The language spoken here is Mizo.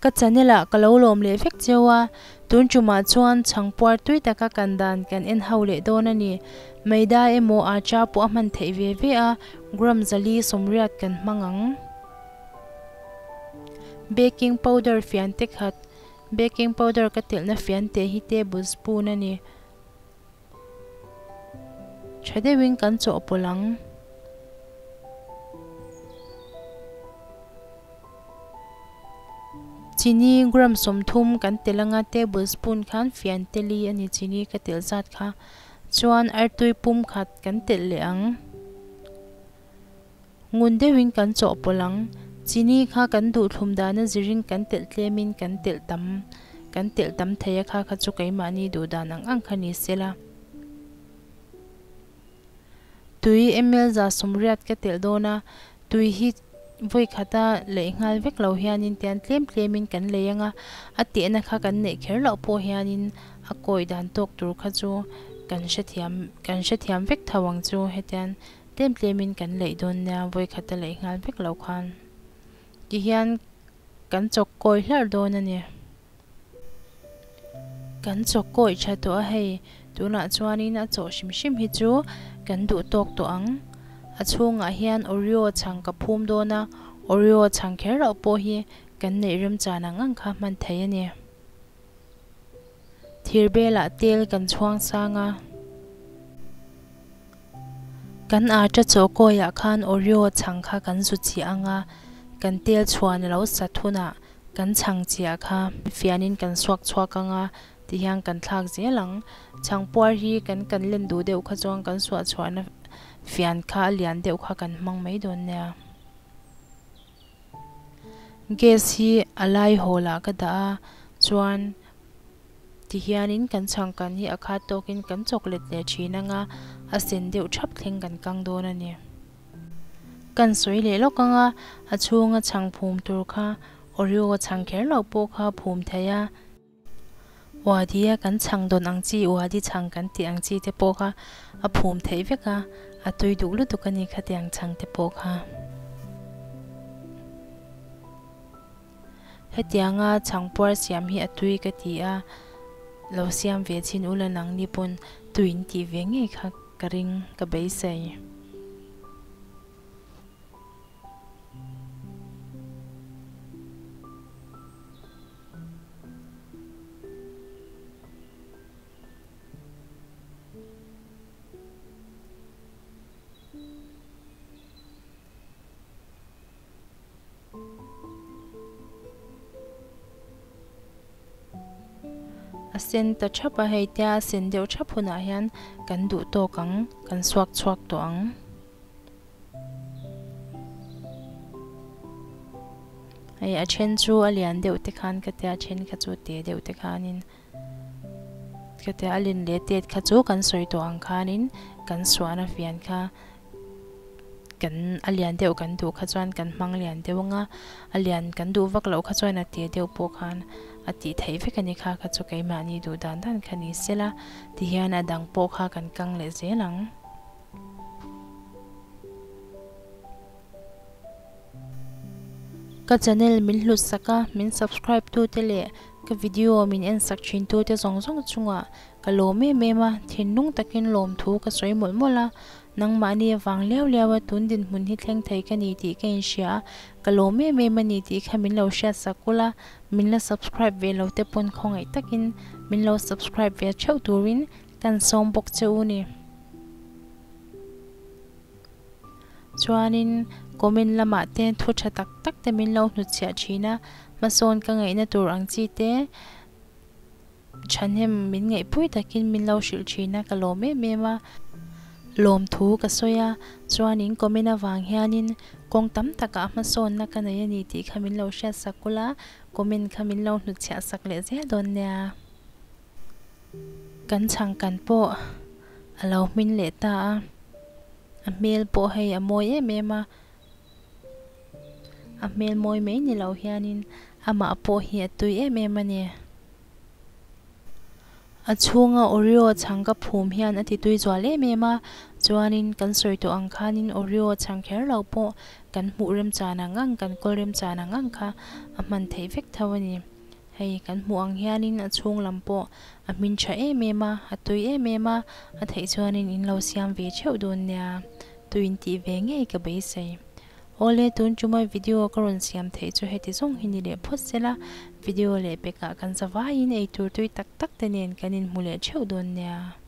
Ka channel ah ka lo lawm leh vek cheu a, tun tumah chuan chhangpuar tui taka kan dan kan en ho leh dawn a ni. Maida emaw acha pawh a hman theih ve ve a, gram zali sawmriat kan hmang ang. Baking powder fian te khat, baking powder ka telhna fian te hi tablespoon a ni. Tha deuhin kan chawhpawlh ang. Chini gram 30 kan telh anga tablespoon khan fian teli a ni chini ka telh zat kha. Chuan artui pum khat kan telh leh ang. Ngun deuhin kan chawhpawlh ang. Chini kha kan duhthlum dana zirin kan telh tlemin kan telh tam kan telh tam thei a kha kha chu keimahni duh dan ang ang kha ni sela. Tui ml 160 ka telh dawn a, tui hi vawi khata leih nghal vek lo hianin tian tlem tlemin kan lei anga a tehna kha kan neih kher loh pawh hianin a kawi dan tawk tur kha chu kan hrethiam kan hrethiam vek tho ang chu hetian Tlem tlemin kan leih dawn nia, vawi khat a leih nghal vek lo khan tihian kan chawk kawi hlarh dawn a ni. Kan chawk kawi tha tawh a hei, tunah chuanin a chawh hrim hrim hi chu kan duh tawk tawh ang. A chhungah hian Oreo chhang ka phum dawn a, Oreo chhang kher loh pawh hi kan neih remchan ang ang kha hman thei a ni. Thir belah tel kan chhuang sang a. Kan aṭa chaw kawiah khan Oreo chhang kha kan zu chiah ang a, kan tel chhuan a lo sat hunah kan chhang chiah kha fianin kan suak chhuak ang a tihian kan thlak zel ang. Chhang puar hi kan kan len duh deuh kha chuan kan suah chhuahna fian kha a lian deuh kha kan hmang mai dawn nia. Gas hi a lai hawlah ka dah a chuan. Tihianin kan chhangkan hi a khat tawkin kan chawk let leh thin anga a sen deuh thap thleng kan kang dawn a ni. Kan sawi leh lawk anga a chhunga chhang phum tur kha Oreo a chhang kher loh pawh kha phum thei a, uadi a kan chhang dawn ang chi uadi chhang kan tih ang chi te pawh kha a phum theih vek a, a tui duh lutuk a ni khatiang chhang te pawh kha. Hetianga chhangpuar siam hi a tui ka ti a, lo siam ve chin ula nangni pawn tui in tih ve ngei kha ka ring ka beisei. A sen ta thap a hei tia a sen deuh thap hunah hian kan duh tawk ang kan suak chhuak tawh ang. Hei a then chu a lian deuh te khan ka tia a then kha chu te deuh te khanin ka tia a len leh tet kha chu kan sawi tawh ang khanin kan suahna fian kha. Kan a lian deuh kan duh kha chuan kan hmang lian deuh ang a, a lian kan duh vak loh kha chuan a te deuh pawh khan a tih theih vek a ni kha kha chu keimahni duh dan dan kha ni sela tihian a dang pawh kha kan kang leh zel ang. Ka channel min hlut sak a, min subscribe tute leh ka video min en sak thin tute zawng zawng chungah ka lawm em em a, thinlung takin lawmthu ka sawi mawlh mawlh a. Nangmahni avang liau liau a tun dinhmun hi thleng thei ka ni tih ka inhria a, ka lawm em em a ni tih kha min lo hriat sak ul a, min la subscribe ve lo te pawn khawngaih takin min lo subscribe ve theuh turin kan sawm bawk che u ni. Chuanin comment lamah te thu tha tak tak te min lo hnutchhiah thin a, hmasawn ka ngaihna tur ang chi te, Thahnem min ngaihpui takin min lo hrilh thin a, ka lawm em em a. Lawmthu ka sawi a, chuanin comment avang hianin kawng tam takah hmasawnna ka nei a ni tih kha min lo hriat sak kul a, comment kha min lo hnutchhiah sak leh zel dawn nia. Kan chhangkan pawh a lo hmin leh ta a, a hmel pawh hei a mawi em em a. A hmel mawi mai ni lo hianin amah pawh hi a tui em em a ni. A chhunga Oreo chhang ka phum hian a ti tui zual em em a. Tichuanin kan sawi tawh ang khanin Oreo chhang kher loh pawh kan hmuh remchan ang ang, kan kawl remchan ang ang kha a hman theih vek tho a ni. Hei kan hmuh ang hianin a chhung lam pawh a hmin tha em em a, a tui em em a, a theih chuanin in lo siam ve theuh dawn nia. Tuin tih ve ngei ka beisei. Awle tun chuma video ka rawn siam theih chu heti zawng hi ni leh phawt sela, video leh pekah kan zavaiin eitur tui tak tak te nen kan inhmu leh theuh dawn nia.